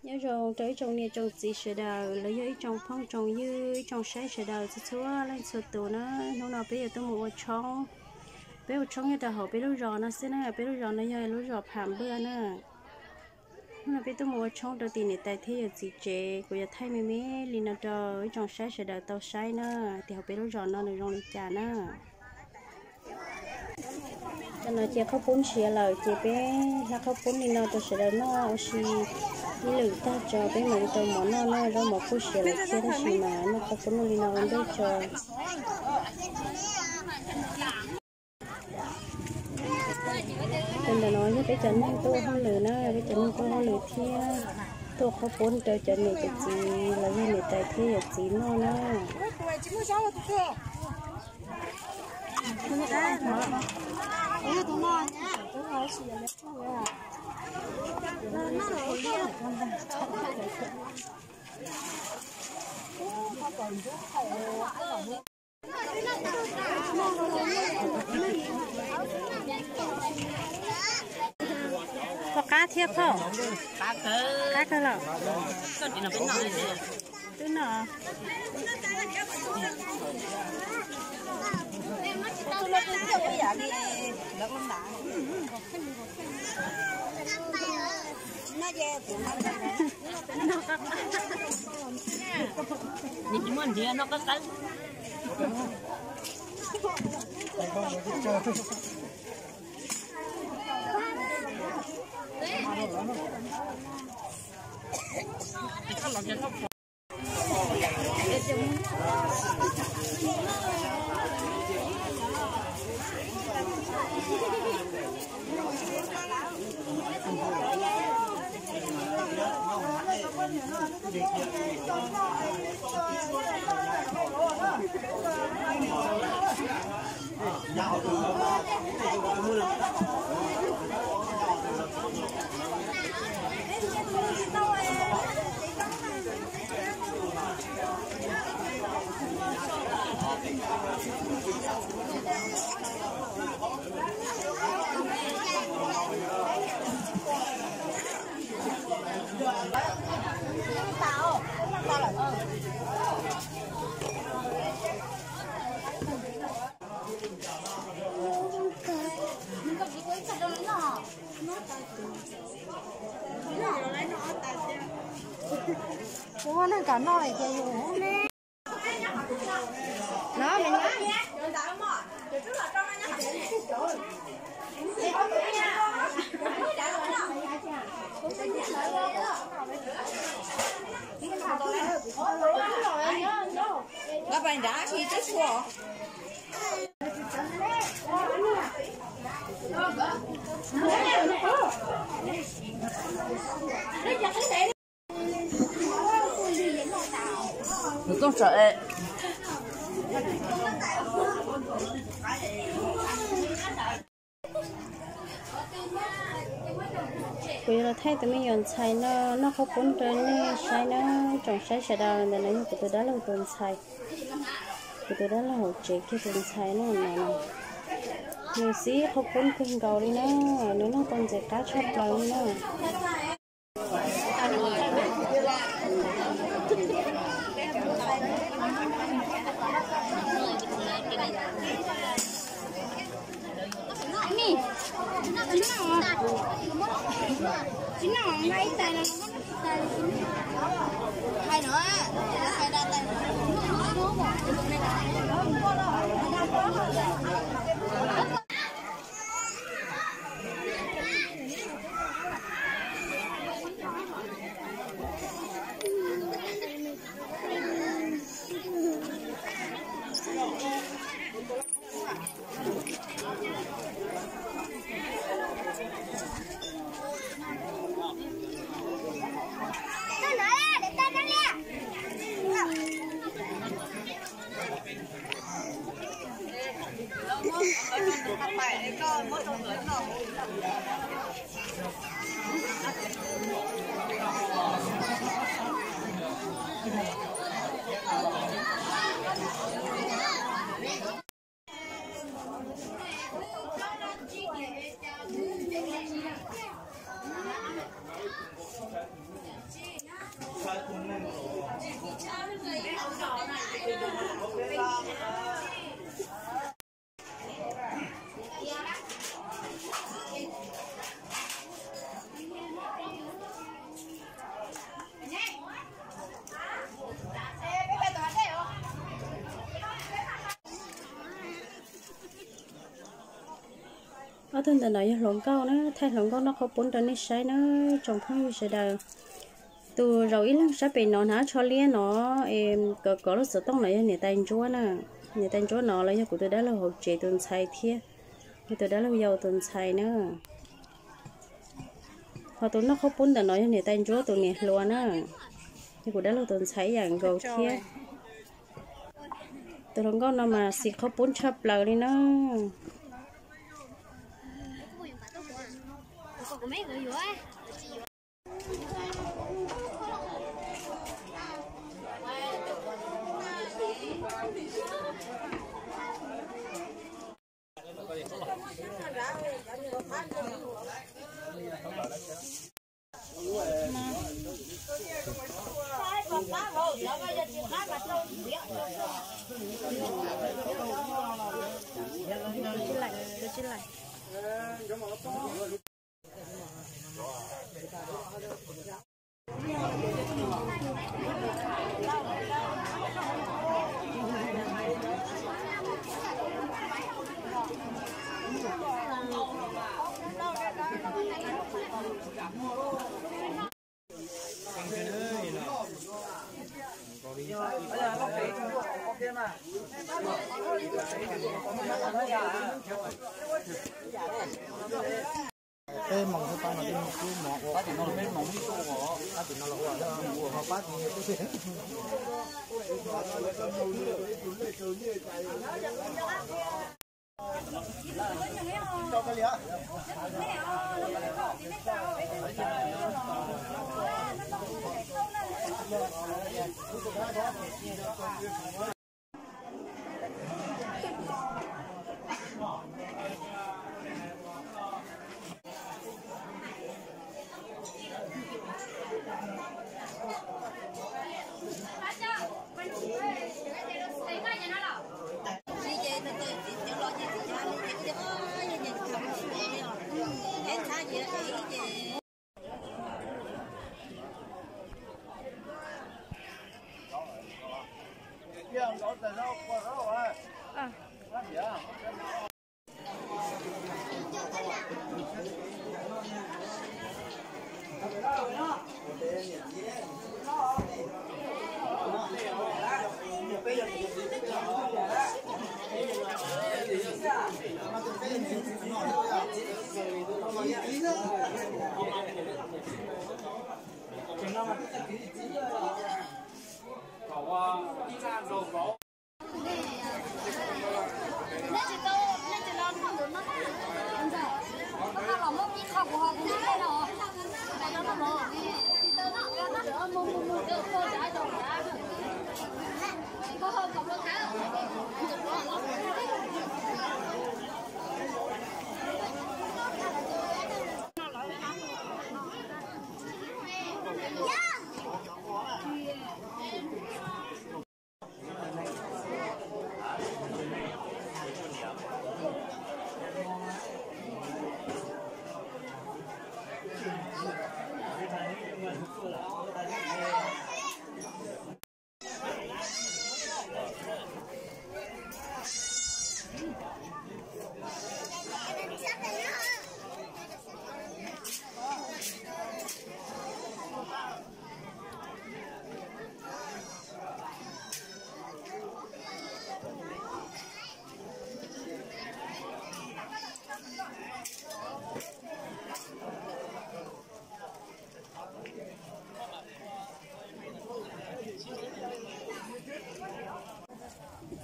Nyob zoo rau ib tsoom niam tsoom txiv sawv daws los yog ib tsoom phooj tsoom ywg ib tsoom saib sawv daws txhua txhua leej txhua tus na. Hnub no peb yuav tuaj mus ua tshoob. Peb ua tshoob nyob rau hauv peb lub zos no xwb na, peb lub zos no yog lub zos Pham Npaj na. Hnub no peb tuaj mus ua tshoob rau tim niam tais thiab yawm txiv tsev, kuv yuav thaij me me li no rau ib tsoom saib sawv daws tau saib na, tias hauv peb lub zos no nws zoo li cas na. Cov no ces qhaub poob siav lawm ces peb hla qhaub poob li no rau sawv daws noj ua si ib lwm tag tso peb mam li rau mov noj na, zaub mov kuj siav lawm thiab tab sis mas noj qhaub poob noj li no ua ntej tso. Cov ntawm no yog peb cov neeg tuaj ua hauj lwm na, peb cov neeg tuaj ua hauj lwm thiab tuaj qhaub poob rau cov niam cov txiv los yog niam tais thiab yawm txiv noj na. Koj qab thiab phauj? Qab kawg los? Twb no. Nws tsis muaj nrhiav no qab qab. Kuv muaj neeg kam noj ces yus. Kuv yuav los thaij tus me nyuam ntxhais no noj qhaub poob rau nej saib na, tsoom saib sawv daws. Ntawm no yog kuv tus dab laug tus ntxhais, kuv tus dab laug hauv tsev kiag tus ntxhais no no. Nws xib qhaub poob kawg nkaus li na, nws noj tau ntxim qab tshaj plaws li na. Ob tug ntawm no yog hluas nkauj na, thaij hluas nkauj noj qhaub poob rau nej saib na, tsoom phooj ywg sawv daws. Tus zaum ib leeg sab pem no hnav tsho liab no, es kov kov lub xov tooj no yog niam tais Ntsuab na. Niam tais Ntsuab no los yog kuv tus dab laug hauv tsev tus ntxhais thiab, yog tus dab laug yau tus ntxhais na. Ho tus noj qhaub poob ntawm no yog niam tais Ntsuab tus niam hluas na, yog kuv dab laug tus ntxhais ib yam nkaus thiab. Tus hluas nkauj no mas xis qhaub poob tshaj plaws li na. Peb moos xwb, pab no twb kub mov ua, pab tim no los ua, pab tim no los ua, ho pab tim no twb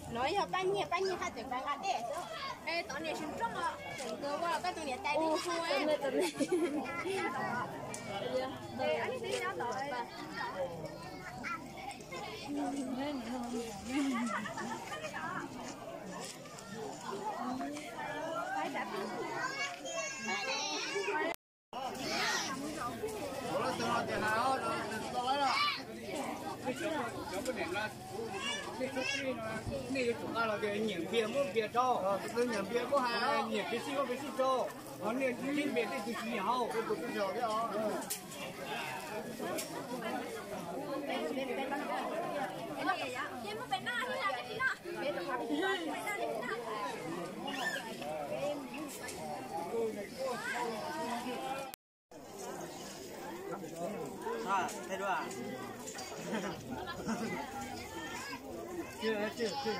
No yog pab nyiag, pab nyiag haj tseem pab nqa dej xwb. Tov niam sib nroj, tseem ua koj tus niam tais li hu. Nej yuav tsum nqa los tias nyiam npias muab npias rau, nyiam npias muab hais, nyiam kev sib muab kev sib rau, ho nej sib npias tej tus tsis nyiam hauv. Niam yeej tias tsis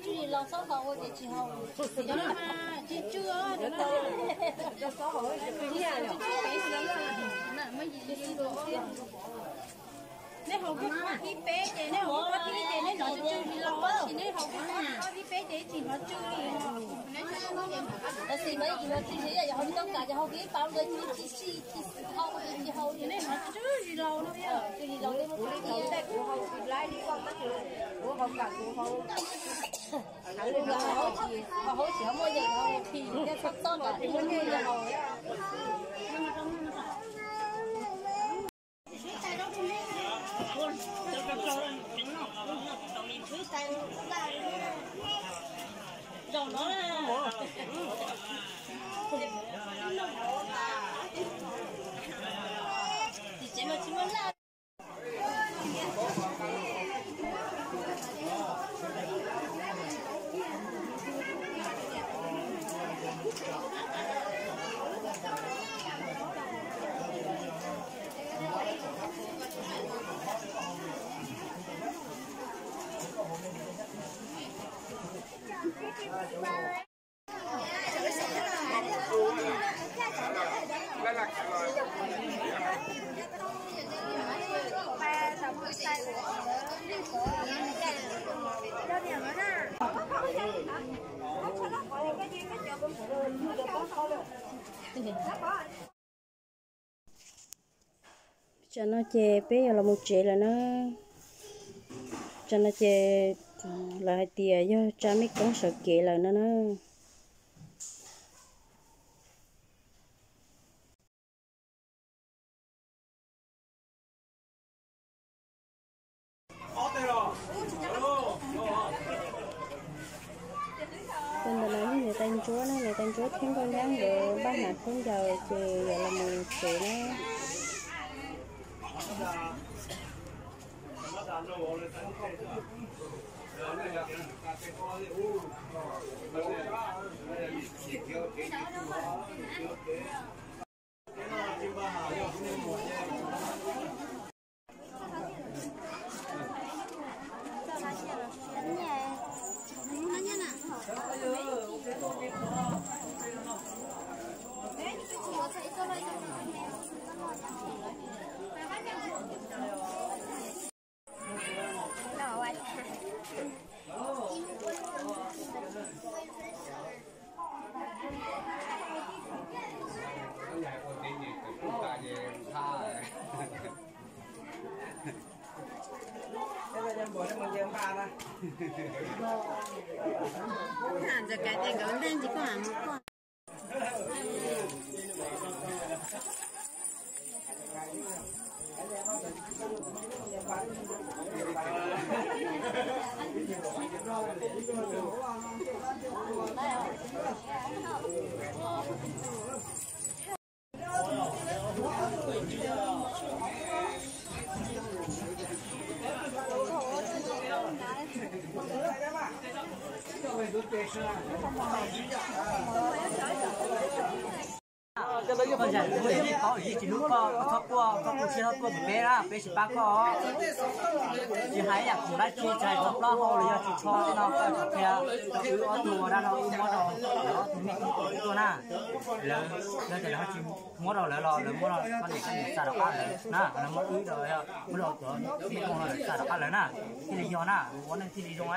tshwj li los xob haus ua ces tsis haus. Tsis tshwj. Neb haus kiag qhov thib peb ces neb haus kiag qhov thib ces neb hnov tsw tsw li los, tab sis neb haus kiag qhov thib peb ces tsis hnov tsw li. Tab sis mas ib hnov tsw li yog haus li tau kam ces haus kiag ib pab ntawd tsis tsis tsis haus ces tsis haus li. Neb hnov tsw li los no, tsw li los neb muab tsw li. Kuv haus tsis laib li koj tab sis kuv haus kam kuv haus. Haus tsis haus muaj yeej haus phim thiab txhob txob nrov tsis muaj yeej haus. Tsam no ces peb yuav los mus tsev lawm na. Tsam no ces lawv hais tias yog tsa mej koob sawv kev lawm no na. Tus ntawm no yog niam tais ntsuab na, niam tais ntsuab thiab nkauj nyab nkawd npaj hnav khaub ncaws ces yuav los mus tsev na. Koj zam kuv tsis paub, yus tsis hlub koj, koj txhob quaj, koj kuj tsis txhob quaj ntawm peb na, peb tsis pab koj. Tsis hais ib yam khoom dab tsi, tsis hais txog plaub hau los yog tsis tsho no, koj tsis qhia rau wb ob tug ua dab no, wb muab rau ob tug me tub tuaj na. Lawv, lawv tias lawv ho tsis muab rau lawv los lawv muab rau koj niam, koj niam xa rov qab lawv na, lawv muab wb rau, muab rau cov me kooj no lawv xa rov qab lawv na, thiaj li yog na, ua neej thiaj li zoo.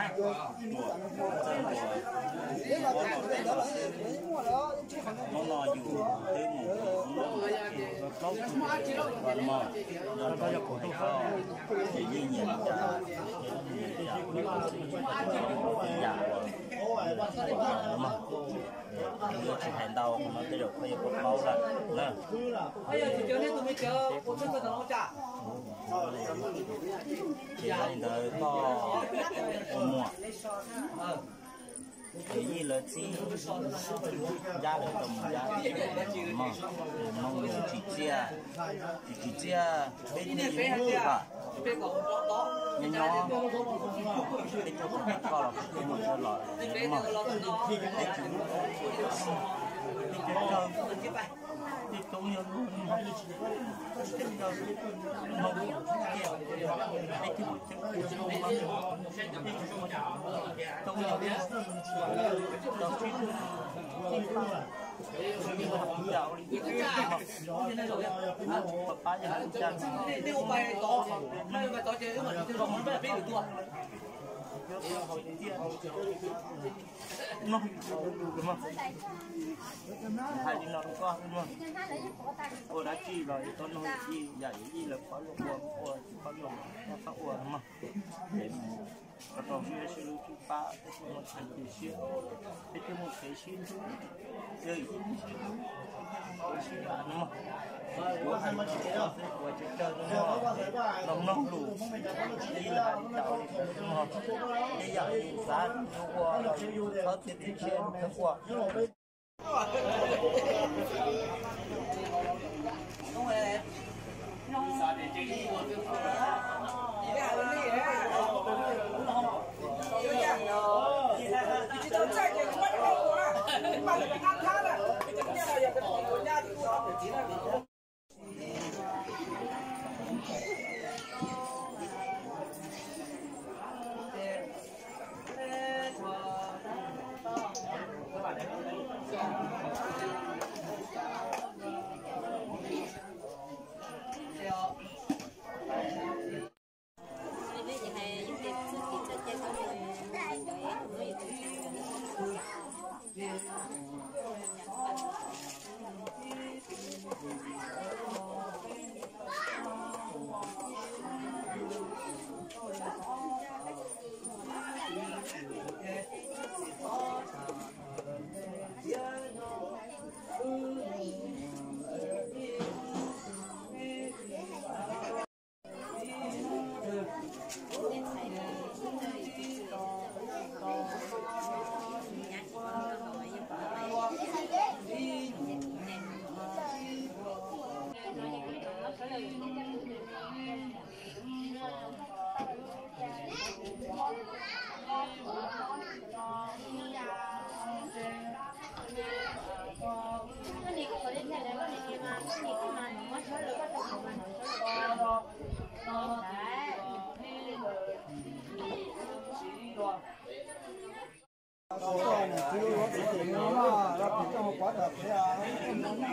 Hnub no yus twb mus plaub tug mos, yog koj yog kuv tub, ces yeej nyiam li cas, nyiam li cas, yam uas Yuav tsis hais ntau, qhov no tej zaum koj yuav paub paub lawm na. Ces yog li ntawd koj ua muam, ces yij lawv txib ncaj lawv tau mus ncaj, mog, mog lus tsis txiaj, tsis txiaj peb thiaj li mus kom nyob nyob, peb tuaj txog tom koj los peb tuaj mus txog los mog, peb tsis mus ua ib tug tub, peb tsis raug, peb tsis raug, peb tsis raug, peb tsis raug, peb tsis raug, peb tsis raug, tub yog tau sib hlub sib pab, ib yam li pab pab yawg tus caj no, koj mus koj mus, yuav tau haus tiaj, mloog yus lus mog, hais li no rau koj mog, ua dab tsi los yuav tau mloog yus yij, yam yus yij lawv paub luag ua, ua tsis paub luag txhob ua mog, kom tau sib hlub sib pab, peb thiaj muaj txhais tes siab, peb thiaj muaj kev sib hlub, yog yus sib hlub, sib vam no mog, kuv hais xwb kuv tsis tsawg no mog, los mloog lus, yij lawv hais li cas ua li ntawd mog, tej yam yus xav yus ua los yus txhob txiav txim siab yus txhob ua.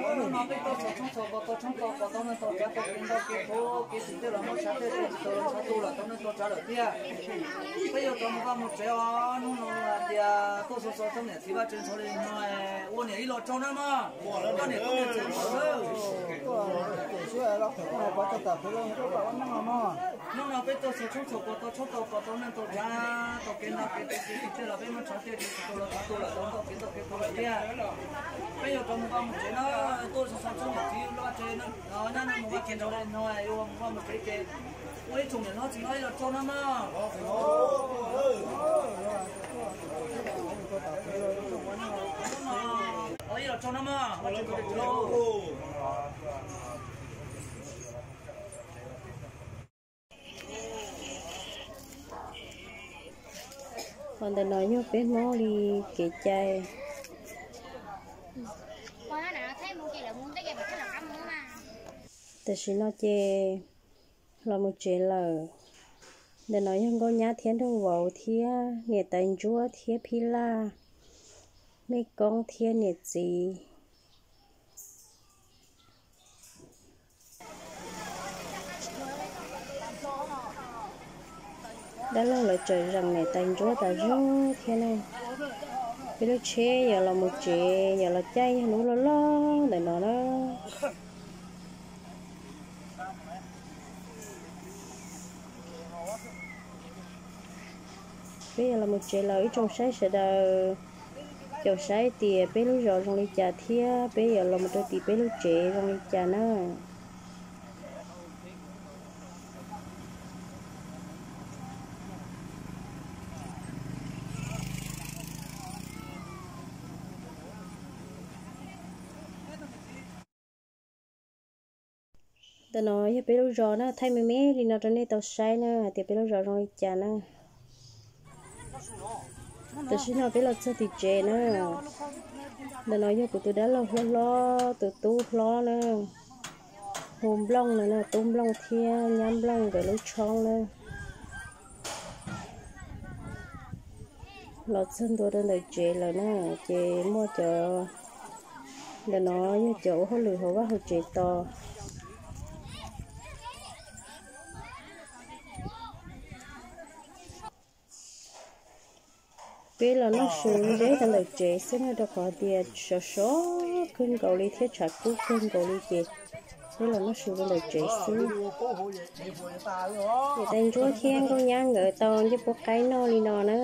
Hnub no peb tuaj txhom tshoob txhom kos tau tshoob tau kos tau neeg tau tsav tau kev noj kev haus kev txhum tej los muab tshav tej tsis tau los tshav tu los tau neej tau tsav lawm tiag. Peb yuav rov mus vaj mus tsev os, hnub no hais tias tuaj xov xov txog niam txiv Vaj Tswv ntxhov li no, ua niam ib los tsaug na mog. Koj niam koj txiv ntxhais xwb. Hnub no peb tuaj txhom tshoob txhom kos tau tshoob tau kos tau neej tau tsav tau kev noj kev haus kev txhum tej los peb muab tshav tej tsis tau los tshav tu los tau noj kev noj kev haus lawm tiag. Peb yuav rov mus vaj mus tsev na, tuaj xov xov txog niam txiv Vaj Tswv no, nyab neeg mus vaj tsev ntxhov li no, yuav mus vaj mus tsev ces ua ib tsoom niam hlob txiv hlob ib los tsaug na mog. Ua ib los tsaug na mog, Vaj Tswv txhua tus. Qhov ntawm no yog peb Hmoob li kev cai. Tam sim no ces los mus tsev lawm. Ntawm no yog nkauj nyab thiab nraug vauv thiab niam tais ntsuab thiab phij laj, mej koob thiab niam txiv. Dab laug lawv tseem zeem niam tais ntsuab tas zog thiab ne. Peb lub tsheb yuav los mus tsev, yuav los caij yog lub loj loj ntawm no na. Peb yuav los mus tsev lawm ib tsoom saib sawv daws. Caum saib tias peb lub zos zoo li cas thiab peb yuav los mus rau tim peb lub tsev zoo li cas na. Ntawm no yog peb lub zos na, thaij me me li no rau nej tau saib na hais tias peb lub zos zoo li cas na. Tam sim no peb los txog tim tsev na. Ntawm no yog kuv tus dab laug hlob hlob, tus tub hlob na, hu Nplooj no na, Tub Nplooj thiab Nyab Nplooj nkawd lub tshoob na. Los txog ntua rau ntawm tsev lawm na, ces muaj cov, ntawm no yog cov ua hauj lwm hauv vaj hauv tsev tos. Peb los noj su ze rau ntawm tsev xwb na, rau qhov tias sov sov kawg nkaus li thiab tshav kub kawg nkaus li ces peb los noj su rau ntawm tsev xwb. Niam tais Ntsuab thiab Nkauj Nyab nkawd tau ncej puab qaib noj li no na.